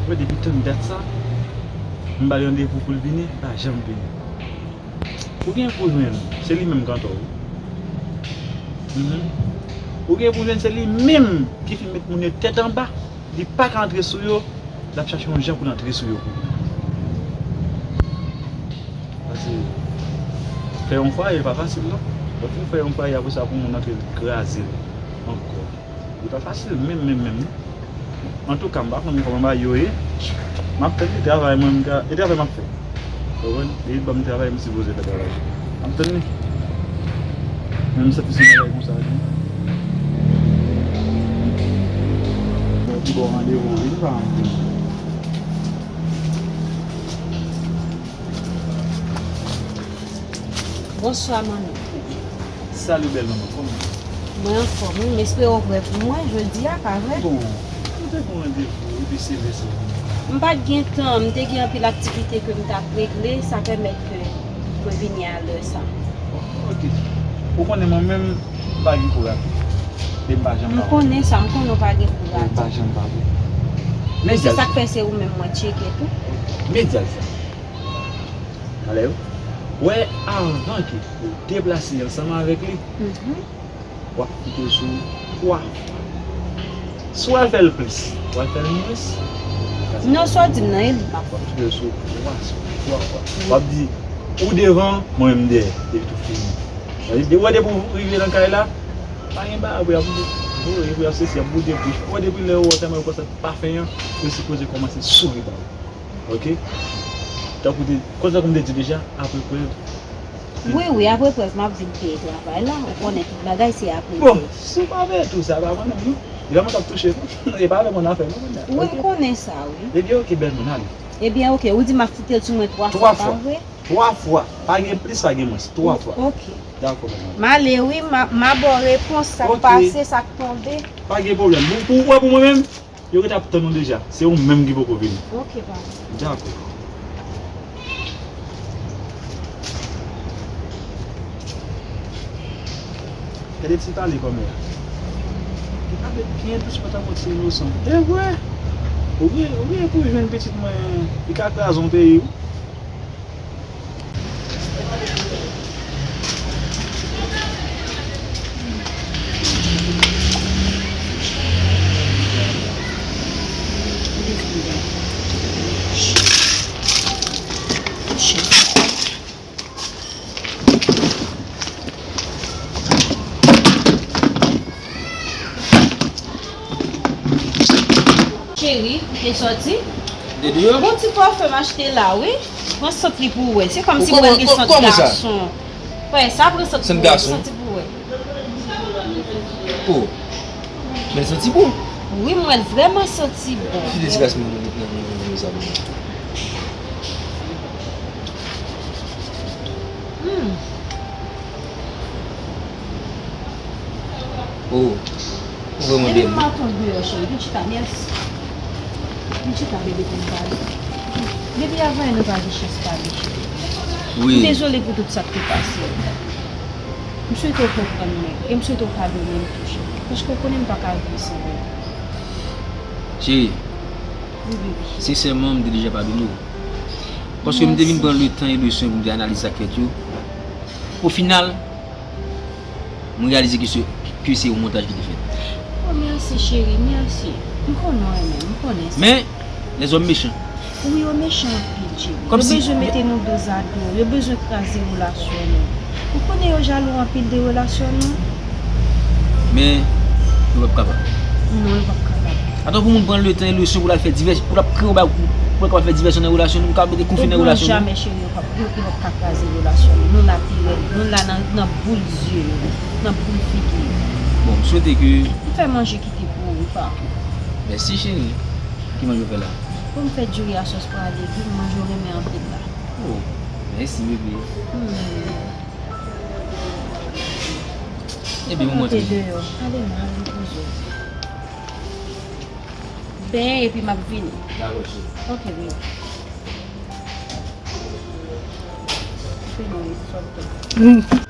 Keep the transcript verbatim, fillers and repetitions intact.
Depi tann dat sa, m ba l randevou pou l vini, li pa janm vini. Ou gen pou jwenn, se li menm kanntò wi. Mhm. Ou gen pou jwenn, se li menm ki fin met moun yo tèt anba. Li pa ka antre sou yo, l ap chache yon jan pou l antre sou yo. Paske fè yon fwaye pa fasil non. Lè w fin fè yon fwaye, apre sa pou moun antre kraze l ankò. Li pa fasil menm, menm, menm non. Antouka, m pa konn kòman bagay yo ye. M ap tann li travay mwen, m ka, e travay m ap fè. Ou konprann? Li ban m travay, m sipoze fè travay. M ap tann li. Men m santi se yon bagay konsa wi. Bon, ki bon randevou, wi, pa anpil. Bonswa, manmi. Salut, bèl manman, kòman? Mwen anfòm, wi. M espere w prè pou mwen jodi a, pa vre? Bon, nou te gen randevou, epi se lè sa. M pa t gen tan, m te gen anpil aktivite ke m t ap regle, sa pèmèt ke mwen vini a lè sa. Oh, ok. Ou konnen mwen menm, m pa gen kou rapid. E m pa janm pale. M konnen sa, m konnen w pa gen kou rapid. M pa janm pale. Men se sa k fè se ou menm mwen tcheke tou. Men di l sa. Talè, wè, avan ke ou deplase ansanm avèk li, mhm, w ap kite l sou twa fwa. Si w al fè l plis, w al fè l mwens. Non, sa w di m nan, e m ap. W ap kite l sou twa, sou twa fwa. W ap di, ou devan, mwen menm dèyè, epi tou fini. Sa vle di, wè, depi w rive nan kay la, pa gen bagay pou y ap voye, pou y ap sesi, y ap boude bouch. Wè, depi lè ou wè tèlman yo kòmanse pafen an, yo sipoze kòmanse souri ba ou. Ok? Tankou te, konsa kòm te di deja, apre prèv. Wi, wi, apre prèv, m ap vin peye travay la. Ou konnen tout bagay se apre prèv. Bon, si w pa peye tou, sa pa mwen menm, non. E pa mwen k ap touche, non. E pa avè mwen n ap fè, non, kounya. Wi, m konnen sa, wi. Ebyen, ok, bèl moun, ale. Ebyen, ok, ou di m ap kite l sou mwen twa fwa, pa vre? Twa fwa. Pa gen plis, pa gen mwens. Twa fwa. Ok. Dakò, bèl moun. M ale, wi, m a, m a ba w repons, sa k pase, sa k tonbe. Pa gen pwoblèm. Pou, pou, wè, pou mwen menm, yo rete ap tann ou deja. Se ou menm ki poko vini. Ok, papa. Dakò. Gade ti pale kòmè a. Li pale byen dous, pa tankou ti inosan. E vre. Ou gen, ou gen pou jwenn pitit mwen, li ka kraze yon peyi, wi. Cheri, ou te sòti? M te deyò. Gon ti pafèm m achte la, wi. Pran sant li pou w wè. Se kòmsi mwen gen sant gason. Wè, sa pran sant pou w wè. Sant gason? Santi pou w wè. Oh. Men l santi bon. Wi, mwen, l vrèman santi bon. Ki disgras mwen nan, nan, nan, nan, nan sa pou mwen. Hmm. Oh, ou vrèman bèl, wi. Depi maten deyò, cheri, vin chita, mèsi. Vin chita, bebe, pou n pale. Depi avan yè nou pa gen chans pale, cheri. Wi. M dezole pou tout sa k te pase. M swete w konprann mwen, e m swete w padone m tou, cheri. Paske w konnen m pa ka viv san ou. Cheri, wi, bebe, sensèman, m te deja padone w. Paske m te vin pran letan e leswen pou m te analize sa k fèt yo. Ofinal, mwen reyalize ke se, ke se yon montaj ki te fèt. Oh, mèsi, cheri, mèsi. M konnen w renmen m, m konnen sa. Men, lèzòm mechan. Wi, yo mechan anpil, cheri. Yo bezwen mete nou dozado, yo bezwen kraze relasyon nou. Ou konnen yo jalou anpil de relasyon nou. Men, yo p ap kapab. Non, yo p ap kapab. Atann pou moun pran letan e lesyon pou l al fè divès, pou l ap kreye yon bagay, pou, pou l kapab fè divèsyon nan relasyon nou, pou l kapab mete konfli nan relasyon nou. Jamè, cheri, yo p ap, yo, yo p ap ka kraze relasyon nou. Nou la pi rèd, nou la nan, nan boul zye yo, nan boul figi yo. Bon, m swete ke. M fè manje kite pou ou, pa. Mèsi, cheri. Ki manje w fè la? Bon, m fè diri a sòs pwa a legim, manje w renmen anpil la. Oh, mèsi, bebe. Hmm. Ebyen, mwen montre. Deyò. Ale, m al repoze w. Benyen epi m ap vini. Dakò, cheri. Ok, baby. Fini, sòt.